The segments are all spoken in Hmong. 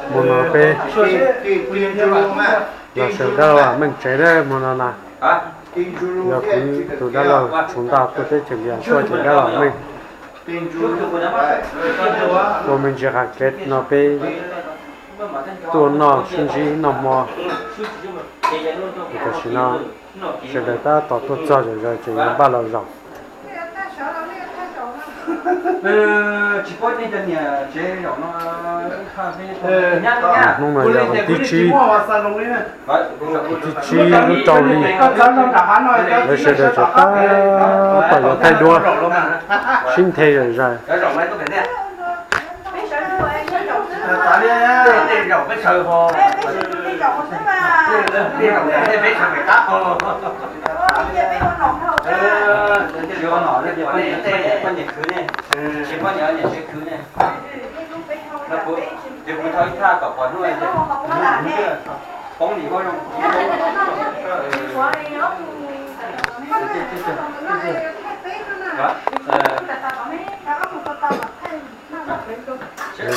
Hmo no peb los sawv dab laug Vam Meej tsev na, hmo no na yog kuv tus dab laug Tsuv Ntaj tuaj teb chaws Nplias tuaj ces dab laug Vam Meej ua me ntsis qhov kev no peb tuaj noj sib ntsib noj hmo. Tam sim no sawv daws tab tom tuaj txog zom zaws ces yuav npaj los zaum. Hnub no yog vas thib tsib, vas thib tsib lub rau hli, lawv sawv daws tseem tab tom yuav thaij duab, sib nthe zom zaws.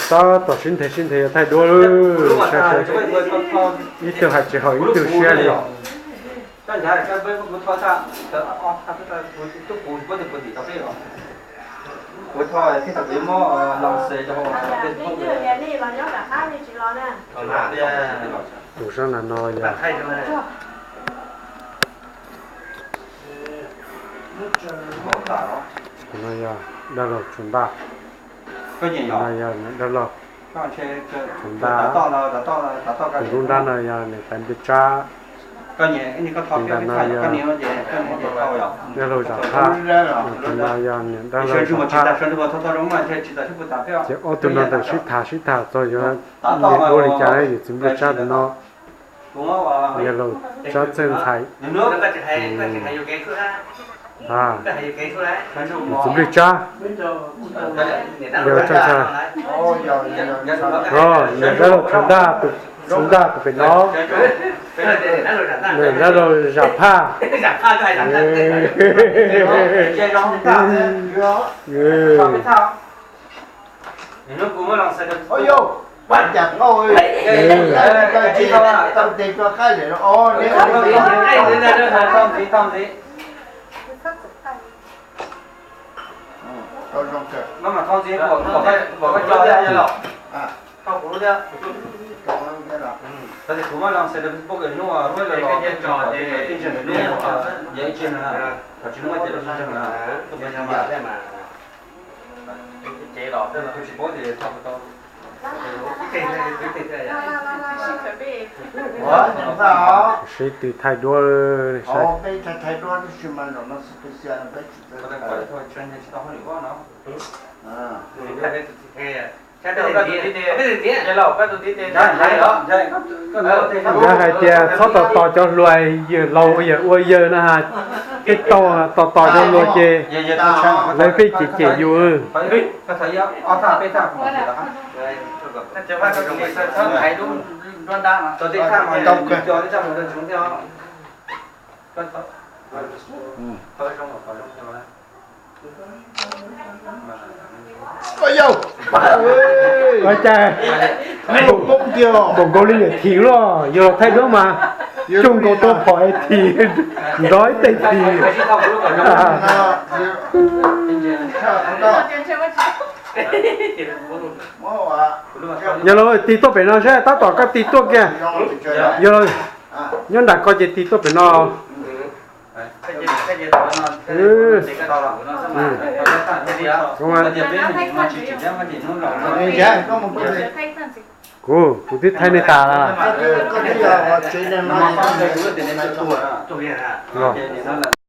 Tab tom sib nthe sib nthe yuav thaij duab lawm, ib tug hais tsis haum ib tug siab li. Tus sab nram no yog, tus no yog dab laug Tsuv Ntaj, tus no yog niam dab laug Tsuv Ntaj, tus nruab nrab no yog niam tais Npliaj Tsab, tus nram no yog dab laug Zam Phaj, tus no yog niam dab laug Zam Phaj, ces ob tug no ntawm sib tham sib tham txog yuav niam dua li cas, yawm txiv Npliaj Tsab tus no, yawg laus Tsab Txawj Ntxhais, yawm txiv Npliaj Tsab, yawg laus Tsawj Ntxhais, niam dab laug Tsuv Ntaj, Tsuv Ntaj tus pem no, niam dab laug Zam Phaj. Sib tw thaij duab. Yog hais tias txhob tos tos cov hluas, yawg laus yawg ua yawg no ha, thiaj tau tos tos cov hluas ces lawv pheej cem cem yus. Ua cas npaum nkaus li niam thim los, yog los thaij duab mas coj nkaus tuaj phom es thim, nrov ib teg thim. Yog los tig tuaj pem no saib, tab tom koj tig tuaj kiag. Yog los nyob nram ko ces tig tuaj pem no. Kuv, kuv twb thaij nej tas lawm.